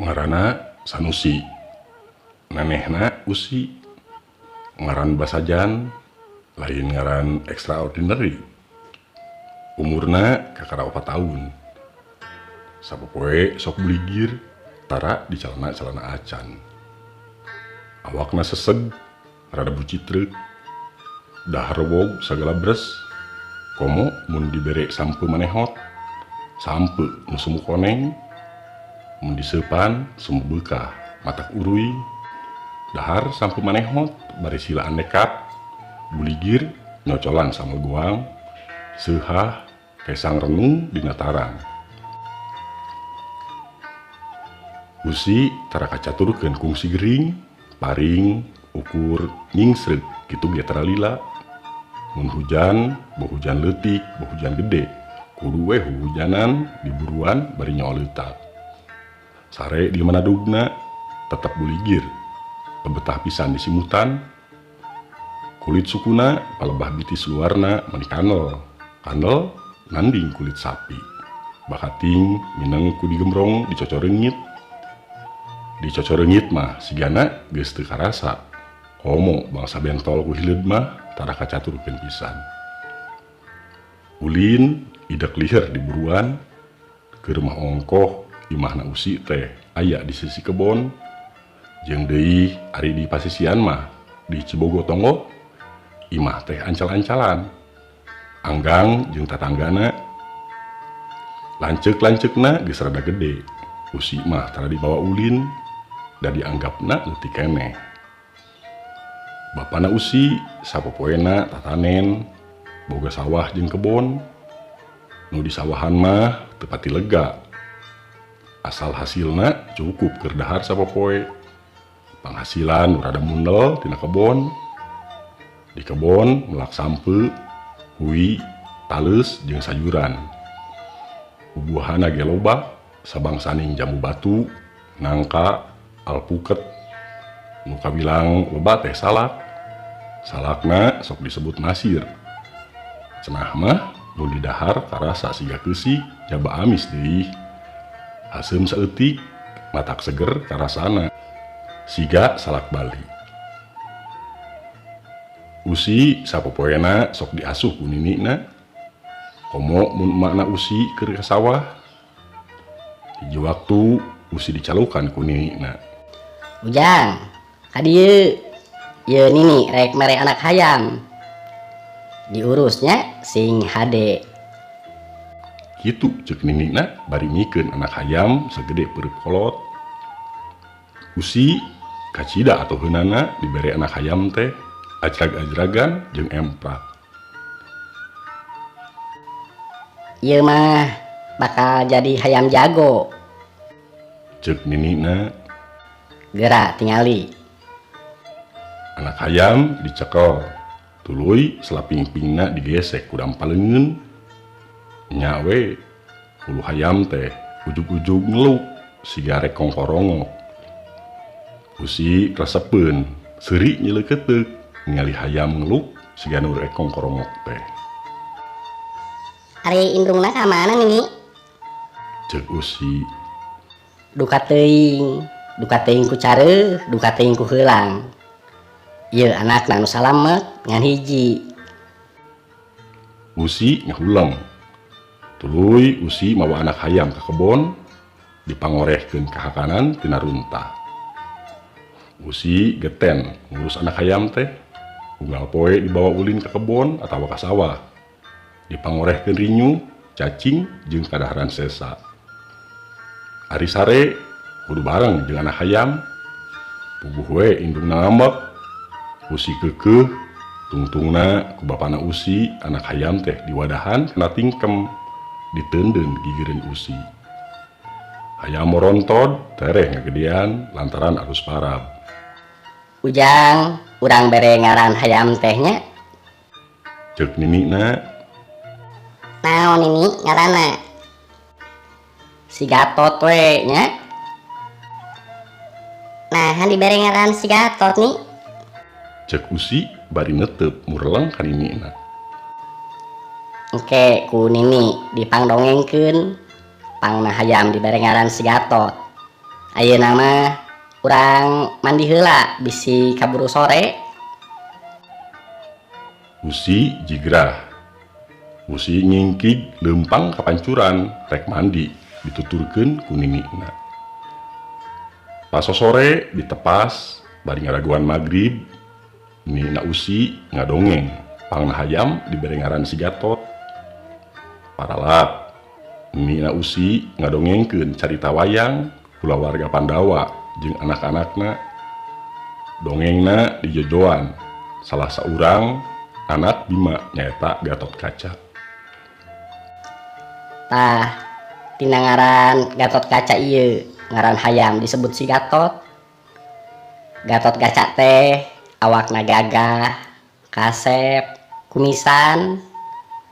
Ngaranna Sanusi, nenehna Usi. Ngaran basajan, lain ngaran extraordinary. Umurna kakara 4 taun. Sapopoe sok buligir, tara di calana-calana acan. Awakna seseg, rada bucitreuk, dahar wog sagala bres, komo mun dibere sampeu manehot, sampeu nu semu koneng, mun diseupan semu beukah, matak uruy, dahar sampeu manehot bari silaan nekat, buligir nyocolan sambel goang, seuhah kesang renung dina tarang. Usi tara kacaturkeun kungsi gering, paring, ukur, nyingsreuk kitu ge tara lila. Mun hujan, boh hujan leutik, boh hujan gede, kudu we huhujanan diburuan bari nyoleutak. Sare di mana dugna tetep buligir, tebetah pisan disimutan. Kulit sukuna palebah bitis luarna mani kanel, kanel nanding kulit sapi. Bakating mineng ku digembrong dicocorengit. Dicocorengit mah sigana geus teu karasa. Komo bangsa bentol ku hileud mah tara kacaturkeun pisan. Ulin idek liher diburuan ke rumah ongkoh imahna Usi teh aya di sisi kebon. Jeung deui ari di pasisian mah di Cibogo Tonggoh imah teh ancal-ancalan. Anggang jeung tatanggana lanceuk-lanceukna geus rada gede. Usi mah tara dibawa ulin da dianggapna leutik keneh. Bapana Usi sapopoena tatanen boga sawah jeung kebon. Nu di sawahan mah teu pati lega. Asal hasilna cukup keur dahar sapopoe. Panghasilan nu rada mundel tina kebon. Di kebon melak sampeu, hui, taleus jeung sayuran. Bubuahana ge loba, sabangsaning jambu batu, nangka, alpuket. Nu kabilang loba teh salak. Salakna sok disebut masir. Cenah mah nu didahar karasa siga keusik jaba amis deui. Haseum saeutik, matak seger karasana. Siga salak Bali. Usi sapopoena sok diasuh ku ninina. Komo mun emakna Usi keur ka sawah. Hiji waktu Usi dicalukan ku ninina. Ujang, ka dieu. Ieu nini rek mere anak hayam. Diurusnya sing hade. Kitu ceuk ninina bari mikeun anak hayam sagede peureut kolot. Usi kacida atuheunana dibere anak hayam teh ajrag-ajragan jeung emprak. Ieu mah bakal jadi hayam jago. Ceuk ninina. Geura tingali. Anak hayam dicekel, tuluy selaping-pingna digesek ku dampaleungeun. Nya we, hulu hayam teh ujug-ujug ngeluk siga rek kongkorongok. Usi resepeun, seuri nyeleukeuteup ningali hayam ngeluk siga nu rek kongkorongok teh. Ari indungna ka mana nini? Ceuk Usi. Duka teuing, duka teuing ku careuh, duka teuing ku heulang. Ieu anakna nu salamet ngan hiji. Usi ngahuleng. Tuluy Usi mawa anak hayam ka kebon, dipangorehkeun ka hakanan tina runtah. Usi geten ngurus anak hayam teh, unggal poe dibawa ulin ka kebon atawa ka sawah. Dipangorehkeun rinyu, cacing jeung kadaharan sesa. Ari sare kudu bareng jeung anak hayam. Puguh we indungna ngambek. Usi keukeuh, tungtungna ku bapana Usi anak hayam teh diwadahan kana tingkem, diteundeun gigireun Usi. Hayam morontod tereh ngagedean lantaran arus parab. Ujang, urang bere ngaran hayam teh nya. Ceuk ninina. Naon nini ngaranna? Si Gatot we nya. Nah, dibere ngaran si Gatot nih. Ceuk Usi bari netep mureleng ka ninina. Engke ku nini dipangdongengkeun, pangna hayam dibere ngaran si Gatot. Ayeuna mah urang mandi heula bisi kaburu sore. Usi jigrah. Usi nyingkig leumpang ka pancuran rek mandi dituturkeun ku ninina. Pasosore ditepas bari ngaraguan magrib, ninina Usi ngadongeng pangna hayam dibere ngaran si Gatot. Paralap ninina Usi ngadongengkeun carita wayang kulawarga Pandawa jeung anak-anakna. Dongengna dijojoan salah saurang anak Bima nyaeta Gatot Kaca. Tah, tina ngaran Gatot Kaca ieu, ngaran hayam disebut si Gatot. Gatot Kaca teh awakna gagah, kasep, kumisan,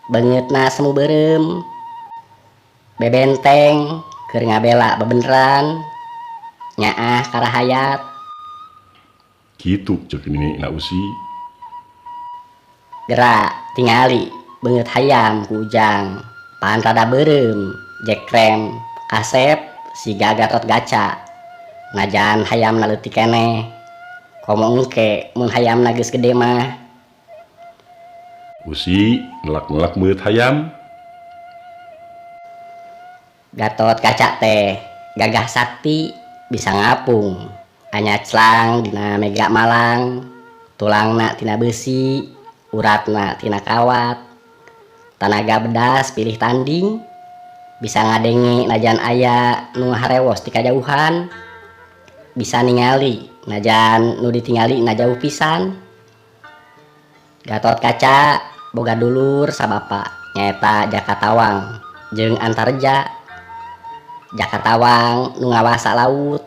beungeutna semu beureum, bebenteng keur ngabela bebeneran, nyaah ka rahayat. Kitu ceuk ninina Usi. Gera tingali beungeut hayam ku Ujang, pan rada beureum, jekrem, kasep siga Gatot Kaca. Najan hayamna leutik keneh, komo engke mun hayamna geus gede mah. Usi nelak-nelak beungeut hayam. Gatot Kaca teh gagah sakti bisa ngapung, anyaclang dina mega malang, tulangna tina beusi, uratna tina kawat, tanaga bedas pilih tanding, bisa ngadenge najan aya nu harewos ti kajauhan, bisa ningali najan nu ditingali na jauh pisan. Gatot Kaca boga dulur sabapa nyaeta Jaka Tawang jeung Antareja. Jaka Tawang nu ngawasa laut,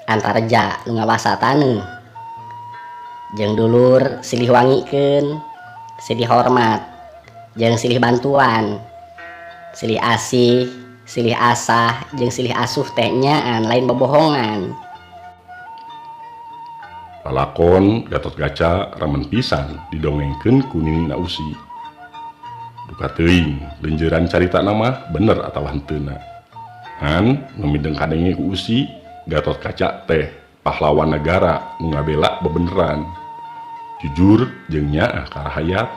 Antareja nu ngawasa taneuh. Jeung dulur silih wangikeun, silih hormat, jeung silih bantuan, silih asih, silih asah, jeung silih asuh teh nyaan lain bobohongan. Lalakon Gatot Kaca remen pisan didongengkeun ku ninina Usi. Duka teuing lenjeran caritana mah bener atawa henteuna. Ngan nu mideng kadenge ku Usi, Gatot Kaca teh pahlawan negara nu ngabela bebeneran. Jujur jeung nyaah ka rahayat,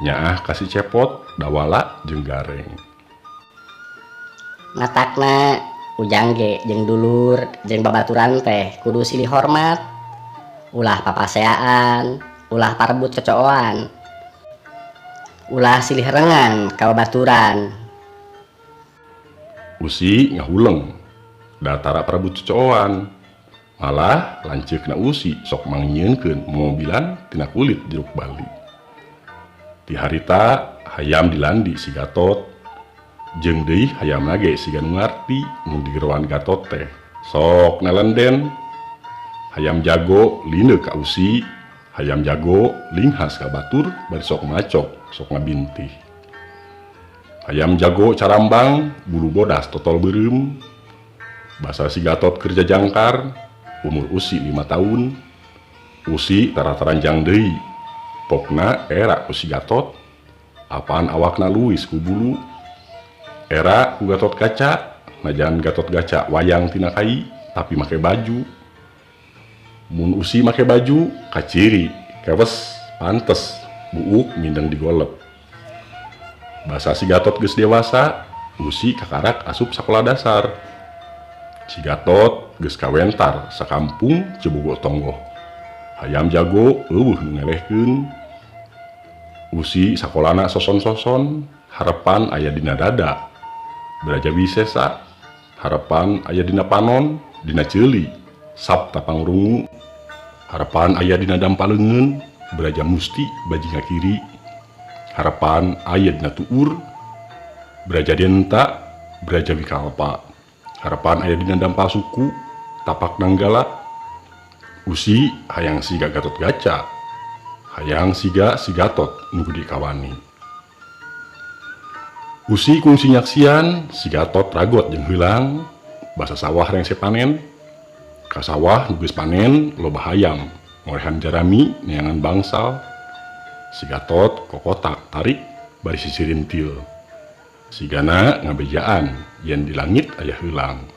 nyaah ka si Cepot, Dawala jeung Gareng. Matakna Ujang ge jeung dulur jeung babaturan teh kudu silih hormat, ulah papaseaan, ulah parebut cocooan, ulah silih rengan ka babaturan. Usi ngahuleng, datara parebut cocooan. Malah lanceukna Usi sok mangnyieunkeun mobilan tina kulit jeruk Bali. Ti harita hayam dilandi si Gatot, jeung deui hayamna ge siga nu ngarti mun digeroan Gatot teh. Sok nalenden, hayam jago lindeu ka Usi, hayam jago linghas ka batur bari sok macok, sok ngabintih. Hayam jago carambang, bulu bodas totol beureum. Basa si Gatot kerja jangkar, umur Usi 5 tahun. Usi tara taranjang deui. Pokna era ku si Gatot, apaan awakna luwis ku bulu. Era ku Gatot Kaca, najan Gatot Kaca wayang tina kai, tapi make baju. Mun Usi make baju, kaciri, kewes, pantes, buuk mindeng digolep. Basa si Gatot geus dewasa, Usi kakarak asup sakola dasar. Si Gatot geus kawentar sakampung Cebogo Tonggoh. Hayam jago eueuh nu ngelehkeun. Usi sakolana soson-soson, harepan aya dina dada. Beraja wisesa, harepan aya dina panon, dina ceuli, sabta pangrungu. Harepan aya dina dampaleungeun, beraja musti bajinga kiri. Harepan aya dina tuur, beraja denta, beraja wikalpa. Harepan aya dina dampal suku, tapak nanggala. Usi hayang siga Gatot Kaca, hayang siga si Gatot nu gede kawani. Usi kungsi nyaksian si Gatot ragot jeung heulang, basa sawah rengse panen. Ka sawah nu geus panen loba hayam, ngorehan jarami neangan bangsal. Si Gatot kokotak tarik bari sisirintil. Sigana ngabejaan yen di langit aya heulang.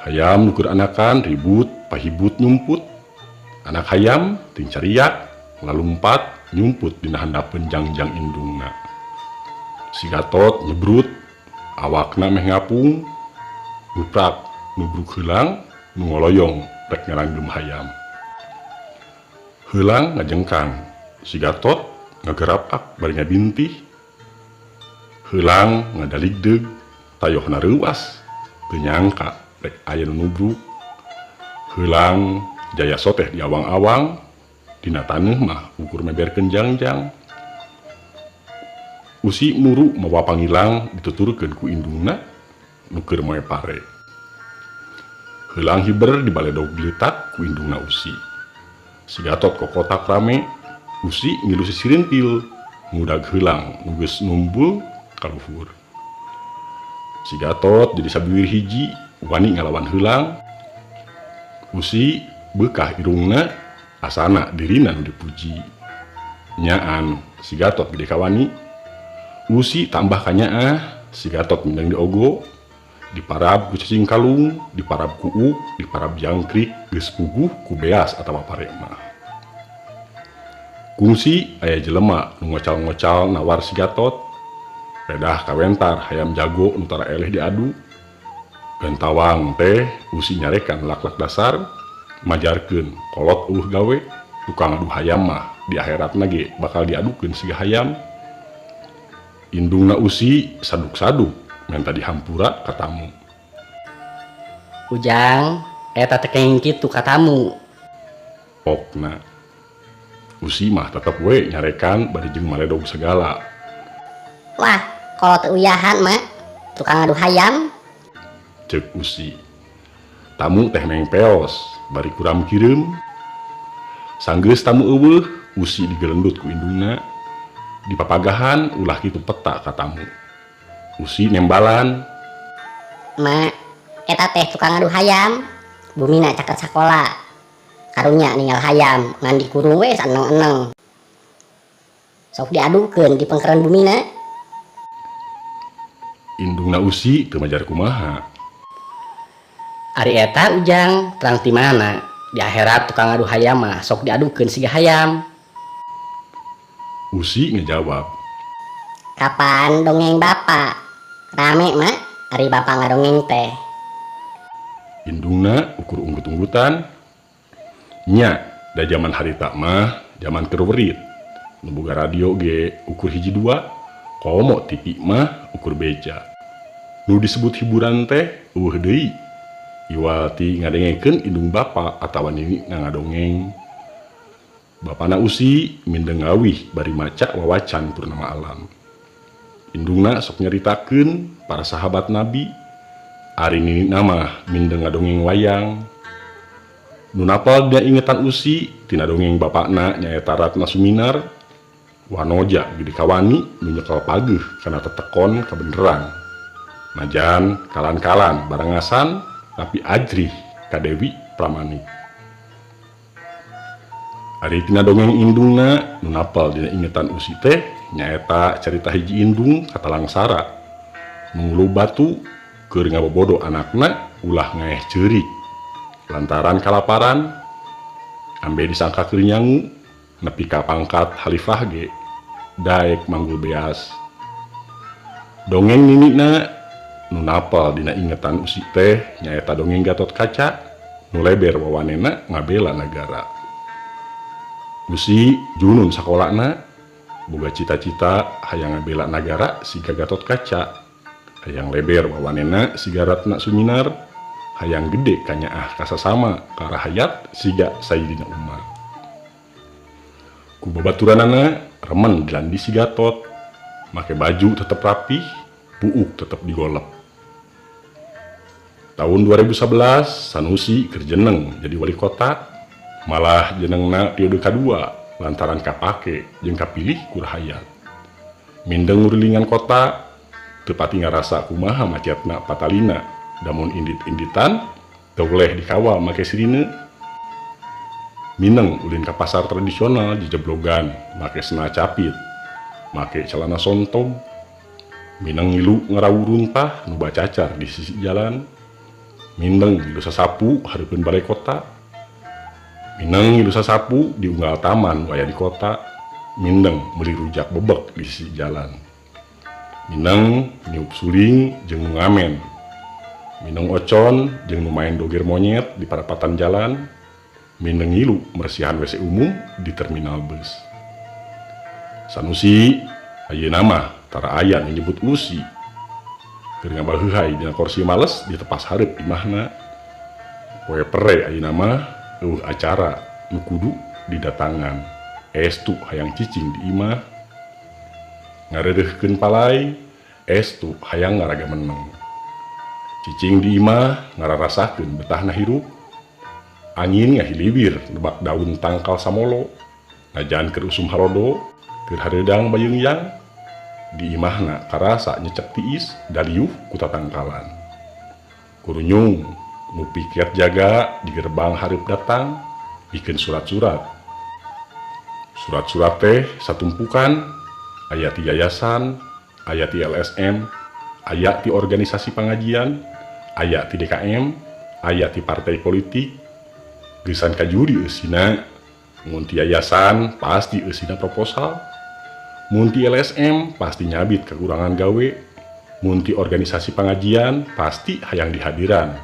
Hayam nu keur anakan ribut pahibut nyumput. Anak hayam ting cariak lalumpat nyumput dina handapeun jangjang indungna. Si Gatot nyebrut awakna meh ngapung guprak nubruk heulang nu ngoloyong rek ngaranggem hayam. Heulang ngajengkang, si Gatot ngagerapak bari ngabintih. Heulang ngadaligdeug tayohna reuas teu nyangka rek aya nu nubruk. Heulang jaya soteh di awang-awang dina taneuh mah ukur meberkeun jangjang. Usi muru mawa pangilang dituturkeun ku indungna nu keur moe pare. Heulang hiber di baledog gletak ku indungna Usi. Si Gatot kokotak rame, Usi ngilu sisirintil ngudag heulang nu geus numbul ka luhur. Si Gatot jadi sabiwir hiji wani ngalawan heulang. Usi beukah irungna asana dirina nu dipuji. Nyaan si Gatot gede kawani. Usi tambah kanyaah, si Gatot mindeng diogo, diparab ku cacing kalung, diparab ku uuk, diparab jangkrik, geus puguh ku beas atawa pare mah. Kungsi aya jelema nu ngocal-ngocal nawar si Gatot. Pedah kawentar hayam jago nu tara eleh diadu. Gantawang teh Usi nyarekan lak-lak dasar, majarkeun kolot eueuh gawe, tukang adu hayam mah di akhiratna ge bakal diadukeun siga hayam. Indungna Usi saduk-saduk menta dihampura ka tamu. Ujang, eta teh kenging kitu ka tamu. Pokna. Usi mah tetep we nyarekan bari jeung maledog segala. Wah, kolot teu uyahan, Mak. Tukang adu hayam. Ceuk Usi. Tamu teh mengpeos bari kuram kireum. Sanggeus tamu eueuh, Usi digelendut ku indungna. Dipapagahan ulah kitu peta ka tamu. Usi nembalan. Mak, eta teh tukang adu hayam. Bumina caket sakola. Karunya ninggal hayam ngan dikurung we saneng-eneng. Sok diadukeun di pengkeran bumina. Indungna Usi teu majar kumaha. Ari eta Ujang terang ti mana? Di akhirat tukang adu hayam mah sok diadukeun siga hayam. Usi ngejawab. Kapan dongeng bapak? Rame, Mak, ari bapak ngadongeng teh. Indungna ukur unggut-unggutan. Nya, da jaman harita mah jaman keur werit. Nu boga radio ge ukur hiji dua, komo TV mah ukur beja. Nu disebut hiburan teh eueuh deui. Iwal ti ngadengekeun indung bapa atawa nini ngadongeng. Bapana Usi mindeng ngawih bari maca wawacan Purnama Alam. Indungna sok nyaritakeun para sahabat Nabi. Ari ninina mah mindeng ngadongeng wayang. Nu napal dina ingetan Usi tina dongeng bapakna nyaeta Ratna Suminar. Wanoja gede kawani nu nyekel pageuh kana tetekon kabeneran. Najan kalan-kalan barengasan tapi ajrih ka Dewi Pramanik. Ari tina dongeng indungna nu napal dina ingetan Usi teh nyaeta carita hiji indung katalangsara nu batu keur ngabobodo anakna ulah ngaeh ceurik lantaran kalaparan ambe disangka keur nyangu nepi ka pangkat khalifah ge daek manggul beas. Dongeng ninina nu napal dina ingetan Usi teh nyaeta dongeng Gatot Kaca nu leber wawanena ngabela nagara. Usi junun sakolana boga cita-cita hayang ngabela nagara siga Gatot Kaca, hayang leber wawanena siga Ratna Suminar, hayang gede kanyaah kasasama ka rahayat siga Sayyidina Umar. Ku babaturanana remen dilandi si Gatot, make baju tetep rapih, buuk tetep digolep. Tahun 2011 Sanusi keur jeneng jadi wali kota, malah jenengna periode kadua lantaran kapake jeung kapilih ku rahayat. Mindeng ngurilingan kota teu pati ngarasa kumaha macetna patalina, damun indit-inditan teu boleh dikawal make sirine. Mineng ulin ka pasar tradisional jejeblogan make sena capit, make celana sontog. Mineng ngilu ngarawu runtah nu bacacar di sisi jalan. Mindeng ngilu sasapu hareupeun balai kota. Mindeng ngilu sasapu di unggal taman nu aya di kota. Mindeng meuli rujak bebek di sisi jalan. Mindeng niup suling jeung nu ngamen. Mindeng ocon jeung nu main doger monyet di parapatan jalan. Mindeng ngilu mersihan WC umum di terminal bus. Sanusi ayeuna mah tara aya nu nyebut Usi. Keur ngabaheuhay dina kursi males di tepas hareup imahna. Poe pere ayeuna mah eueuh acara nu kudu didatangan. Estu hayang cicing di imah. Ngareureuhkeun palai, estu hayang ngaraga meneng. Cicing di imah ngararasakeun betahna hirup. Angin ngahiliwir nebak daun tangkal samolo. Najan keur usum halodo, keur hareudang bayeungyang. Di imahna karasa nyecek tiis daliuh ku tatangkalan. Kurunyung nu piket jaga di gerbang hareup datang bikeun surat-surat. Surat-surat teh satumpukan, aya ti yayasan, aya ti LSM, aya ti organisasi pengajian, aya ti DKM, aya ti partai politik. Geusan kajuri eusina, mun ti yayasan pasti eusina proposal, mun ti LSM pasti nyabit kekurangan gawe, mun ti organisasi pengajian pasti hayang dihadiran,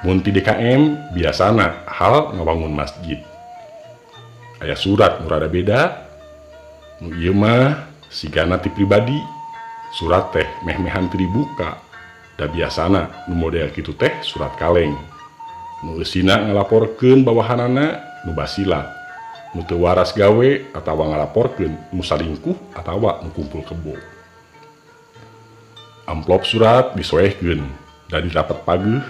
mun ti DKM biasana hal ngabangun masjid. Aya surat nu rada beda, nu ieu mah sigana ti pribadi, surat teh meh-mehan teu dibuka, da biasana nu model kitu teh surat kaleng. Nu eusina ngalaporkeun bawahanana nu basila, nu teu waras gawe atawa ngalaporkeun nu salingkuh atawa nu kumpul kebo. Amplop surat disoehkeun da dirapet pageuh.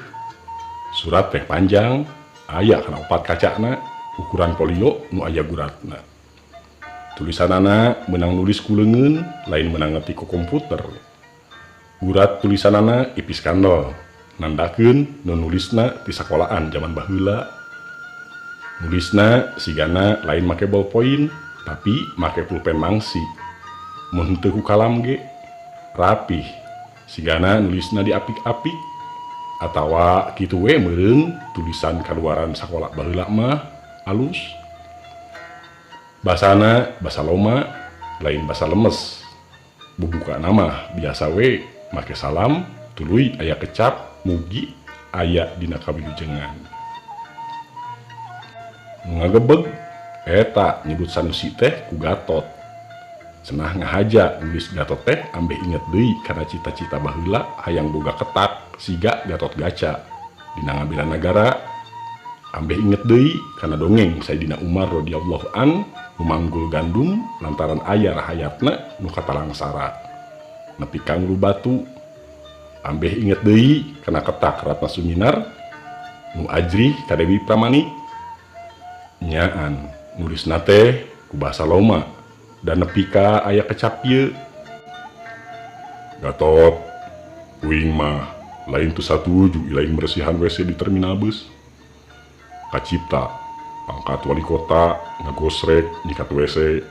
Surat teh panjang, aya kana opat kacana, ukuran polio nu aya guratna. Tulisanana meunang nulis ku leungeun, lain meunang ngetik ku komputer. Gurat tulisanana ipis kandel, nandakeun nu nulisna ti sakolaan jaman baheula. Nulisna sigana lain make ballpoint, tapi make pulpen mangsi. Mun henteu ku kalam ge rapih, sigana nulisna diapik-apik atawa kitu we meureun tulisan kaluaran sakola baheula mah alus. Basana basa loma, lain basa lemes. Bubukana mah biasa we make salam tuluy aya kecap mugi aya dina kawilujengan. Nu ngagebeg eta nyebut Sanusi teh ku Gatot. Cenah ngahaja nulis Gatot teh ambeh inget deui kana cita-cita baheula hayang boga ketak siga Gatot Gaca dina ngabela nagara. Ambeh inget deui kana dongeng Sayyidina Umar radhiyallahu an nu manggul gandum lantaran aya rahayatna nu katalangsara nepi ka ngulu batu. Ambeh inget deui kana ketak Ratna Suminar nu ajrih ka Dewi Pramanik. Nyaan nulisna teh ku basa loma dan nepi ka aya kecap ieu. Gatot, uing mah lain teu satuju ilaing meresihan WC di terminal bus. Kacipta pangkat wali kota ngagosrek nyikat WC.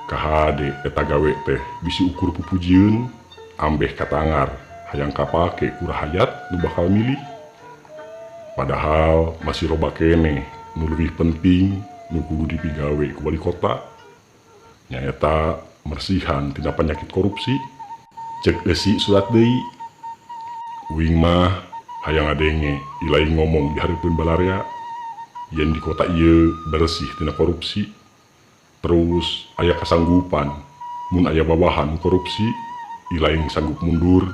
Kahade eta gawe teh bisi ukur pupujieun ambeh katangar hayang kapake ku rahayat nu bakal milih. Padahal masih loba keneh nu leuwih penting nu kudu dipigawe ku wali kota, nyaeta mersihan tina penyakit korupsi. Cek eusi surat deui. Uing mah hayang ngadenge ilaing ngomong di hareupeun balarea yen di kota ieu bersih tina korupsi. Terus aya kasanggupan mun aya bawahan korupsi ilaing sanggup mundur,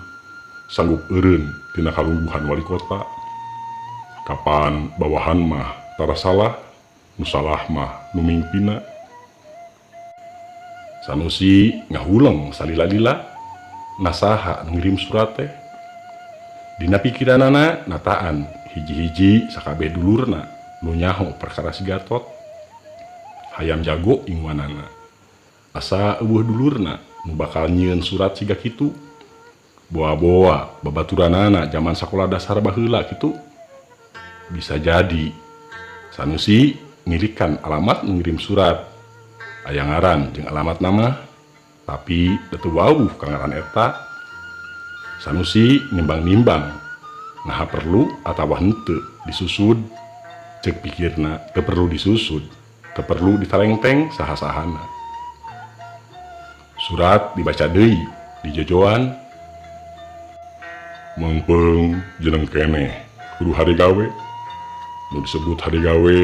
sanggup eureun tina kalungguhan wali kota. Kapan bawahan mah tara salah, nu salah mah nu mingpina. Sanusi ngahuleng salila-lila, nasaha nu ngirim surat teh. Dina pikiranana nataan hiji-hiji sakabeh dulurna nu nyaho perkara si Gatot. Hayam jago ingwanana. Asa eueuh dulurna nu bakal nyieun surat siga kitu. Boa-boa babaturanana jaman sakola dasar baheula kitu. Bisa jadi Sanusi ngirikan alamat ngirim surat. Aya ngaran jeung alamat nama, tapi teu wawuh ka ngaran eta. Sanusi nimbang-nimbang Naha perlu atawa henteu disusud, cek pikirna teu perlu disusud, teu perlu ditalengteng saha-sahana. Surat dibaca deui dijojoan. Meungpeung jeneng keneh kudu hade gawe. Nu disebut hade gawe,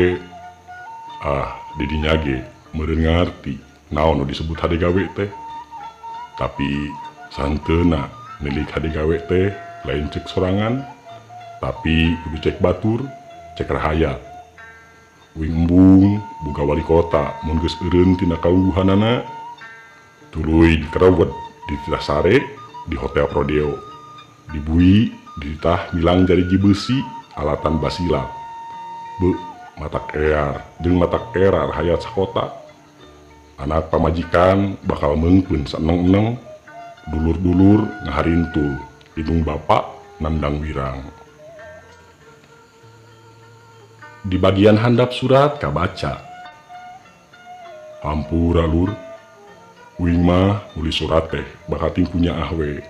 ah didinya ge meureun ngarti naon nu disebut hade gawe teh. Tapi santeuna milik hade gawe teh lain cek sorangan, tapi kudu cek batur, cek rahayat. Uing embung boga wali kota mun geus eureun tina kaungguhanana, tuluy dikerawet dititah sare di Hotel Prodeo, dibui dititah milang jariji beusi alatan basilat. Beuh, matak ear jeung matak era rahayat sakota. Anak pamajikan bakal meungpeun saeneng-eneng, dulur-dulur ngaharintul indung bapak nandang wirang. Di bagian handap surat kabaca. Hampura lur, uing mah nulis surat teh bakating punya ahwe.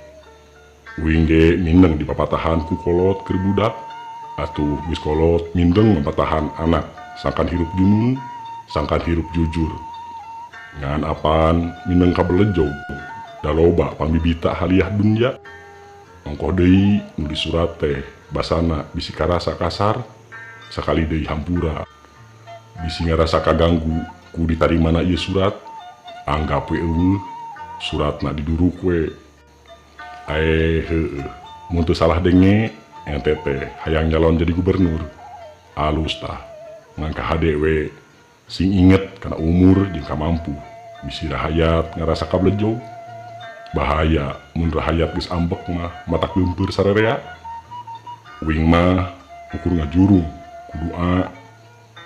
Uing ge mindeng dipapatahan ku kolot keur budak, atuh geus kolot mindeng mapatahan anak sangkan hirup junun, sangkan hirup jujur. Ngan apan mindeng kabelejog, da loba pambibita haliah dunya. Ongkoh deui nulis surat teh basana bisi karasa kasar, sakali deui hampura. Bisi ngarasa kaganggu ku ditarimana ieu surat, anggap we eueuh, suratna diduruk we. Ae heueuh, mun teu salah denge ente teh hayang nyalon jadi gubernur. Alus tah, ngan kahade we sing inget kana umur jeung kamampu. Bisi rahayat ngarasa kablejog. Bahaya mun rahayat geus ambek mah matak geumpeur sarerea. Uing mah ukur ngajurung ku doa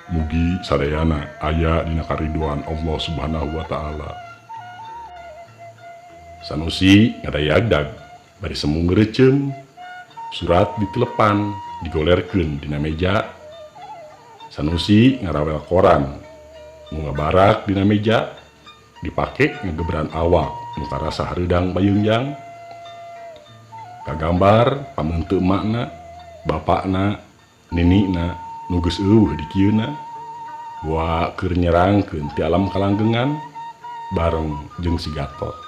mugi sadayana aya dina kariduan Allah Subhanahu wa taala. Sanusi ngadayagdag bari semu ngereceum, surat ditelepan digolerkeun dina meja. Sanusi ngarawel koran nu ngabarak dina meja, dipake ngegebran awak nu karasa hareudang bayeungjang. Kagambar pameunteuk emakna, bapakna, ninikna nu geus eueuh di kieuna, wa keur nyerangkeun ti alam kalanggengan bareng jeung si Gatot.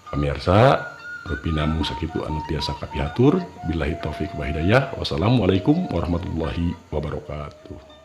Pamirsa, rupina mung sakitu anu tiasa kapihatur. Billahi taufik wa hidayah. Wassalamualaikum warahmatullahi wabarakatuh.